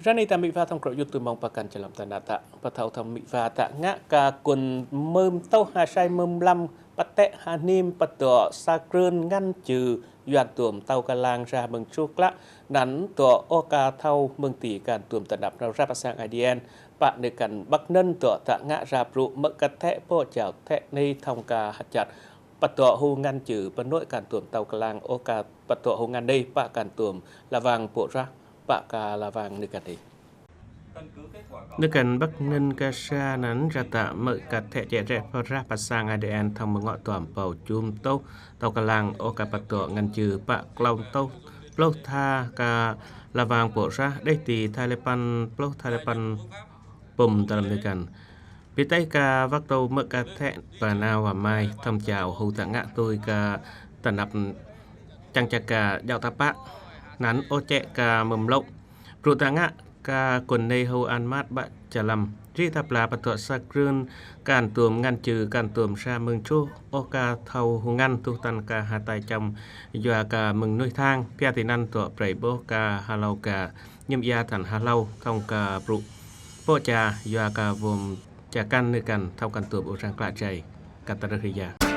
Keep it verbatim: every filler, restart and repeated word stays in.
Rani ta mih va thong krok yut tu mong pakan jalam tanah ta. Pathau thong mih va ta ngak ka kun mem tau ha sai mem lam patek ha nim patok sa krun ngan ju yuan tum tau ka lang ra meng chu klak nan tok oka thau meng ti kan tum tanap nau rap asang adien. Pak ne kan bak nen tok ta ngak ra pru mek ka thek po jau thek nei thong ka hajat. Patok hu ngan ju penoi kan tum tau ka lang oka patok hu ngan nei pak kan tum lavang po rah pak ka lavang ne kan nei. Nư kăn bâk nân ka sa năn ra tă mơ̆ ka thĕ čĕ rĕ pơrah pơsang A D N thŏng mơngŏ tuam pâu čum tôh tâu klang ôh ka pơtŏ ngăn chư pă klâu tôh plôh tha ka lavang pô rah đeh ti tha lê păn plôh tha lê păn pŭm dơlăm nư kăn. Bi têh ka văk tâu mơ̆ ka thĕ pơnao wa mai thŏm chao hu tă ngă tui ka tơnăp čang čak ka jao ta pă năn ôh čĕ ka mơm lô̆. Brŭ tă ngă ka kŭn nê hâu ăn măt ƀă čalăm. Ri ta pla pơtŏ sa krưn kan tuôm ngăn chư kan tuôm sa mưng čuh ôh ka thâu hu ngăn tuh tăn ka ha tai čăm yua ka mưng nuih thang. Pia ti năn tŏ prei ƀôh ka ha lâu ka ñim ia tăn ha lâu thŏng ka brŭ pô ča yua ka vôm ča kăn nư kăn thâu kăn tuôm ôh răng klă čai. Ka ta rơh ri ya.